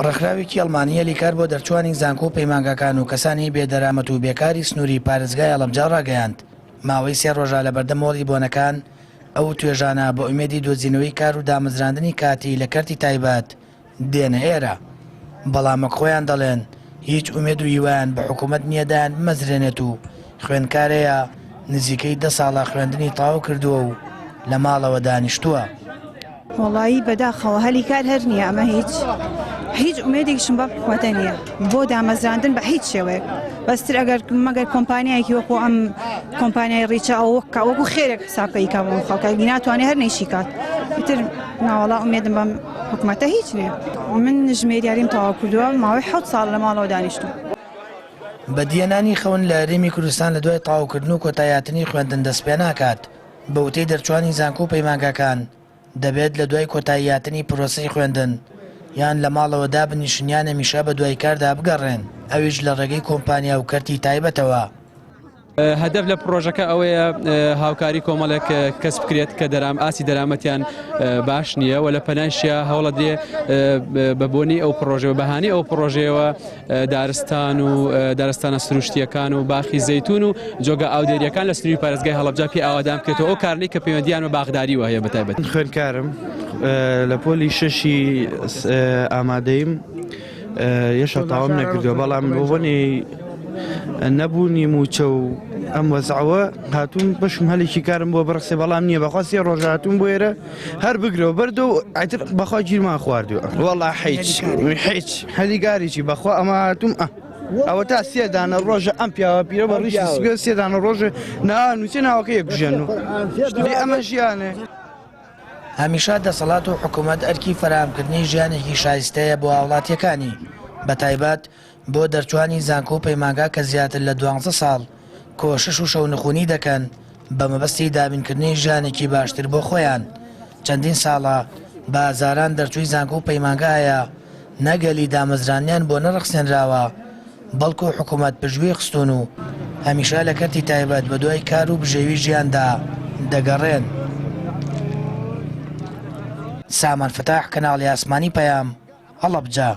ڕێکخراوێکی ئەڵمانی هەلی کار بۆ دەرچووانی زانکۆ و پەیمانگاکان و کەسانی بێ دەرامەت و بێکاری سنووری پارێزگای هەڵەبجە ڕاگەیاند، ماوەی سێ ڕۆژە لەبەردەم مۆڵی بۆنەکان ئەو توێژانە بە ئومێدی دۆزینەوەی کار و دامەزراندنی کاتی لە کەرتی تایبەت دێنە ئێرە، بەڵام وەک خۆیان دەڵێن هیچ ئومێد و هیوایان بە حکوومەت نییە دایان بمەزرێنێت و خوێندکارەیە نزیکەی دە ساڵە خوێندنی تەواو کردووە و لە ماڵەوە دانیشتووە. وەڵایی بەداخەوە هەلی کار هەر نییە ئەمە هیچ هیچ ئومێدێکیشم بەم حکومەتە نییە بۆ دامەزراندن بە هیچ شێوەیەک بەستر ئەگەر مەگەر کۆمپانیایەکی وەکو ئەم کۆمپانیای ڕیچە ئەو وەکە وەکو خێرێک حساب کە ئیکا بۆ خەڵکە ناتوانێ هەر نەیشی کات ئیتر ناوەڵا ئومێدم بەم حکومەتە هیچ نییە من ژمێریاریم تەواو کردووە ماوەی حەوت ساڵ لە ماڵەوە دانیشتوم. بەدیهێنانی خەون لە هەرێمی کوردستان لە دوای تەواوکردن و کۆتاییهاتنی خوێندن دەستپێناکات، بە وتەی دەرچوانی زانکۆ و پەیمانگاکان، دەبێت لە دوای کۆتاییهاتنی پرۆسەی خوێندن، یان لە ماڵەوە دابنیشن یان هەمیشە بەدوای کاردا بگەڕێن، ئەویش لە ڕێگەی کۆمپانیا و کەرتی تایبەتەوە. هەدەف لە پڕۆژەکە ئەوەیە هاوکاری کۆمەڵێک کەس بکرێت کە دەرام ئاستی دەرامەتیان باش نییە و لە پەنایشیا هەوڵەدرێ بە بۆنی ئەو پڕۆژەوە بەهانی ئەو پڕۆژەیەوە دارستان و دارستانە سروشتیەکان و باخی زەیتون و جۆگە ئاودێریەکان لە سنووری پارێزگای هەڵەبجە پێ ئاوادان بکرێتەوە ئەو کارنەی کە پەیوەندیان بە باخداریوە هەیە بەتایبەت. خوێندکارم لە پۆلی شەشی ئامادەیم یەشا تەواوم نەکردووە بەڵام بۆ بۆنی نەبوونی موچە و ئەم وەزعەوە هاتوون بەشم هەلێکی کارم بۆ بڕسێ بەڵام نییە بەخوا سێ ڕۆژ هاتوون بۆ ئێرە هەر بگرەوە بەردە و ئیتر بەخوا گیرمان خواردووە وەڵا حیچ حیچ هەلی گاریی بەخوا ئەمە هاتووم ئە ئەوە تا سێ دانە ڕۆژە ئەم پیاوە پیرە بە ڕیشی سپیە سێ دانە ڕۆژە نا نووسێ ناوەکە یەکژێن و ئەمە ژیانێ. هەمیشە دەسەڵات و حکومەت ئەرکی فەراهەمکردنی ژیانێکی شایستەیە بۆ هاوڵاتیەکانی، بەتایبەت بۆ دەرچوانی زانکۆ و پەیمانگا کە زیاتر لە دوانزە ساڵ کۆشش و شەونخونی دەکەن بە مەبەستی دابینکردنی ژیانێکی باشتر بۆ خۆیان، چەندین ساڵە بە هەزاران دەرچووی زانکۆ و پەیمانگا هەیە نە گەلی دامەزراندنیان بۆ نەڕەخسێنراوە، بەڵکو حکومەت پشتگوێی خستوون و هەمیشە لە کەرتی تایبەت بەدوای کار و بژێوی ژیاندا دەگەڕێن. سامان فەتاح، کەناڵی ئاسمانی پەیام، هەڵەبجە.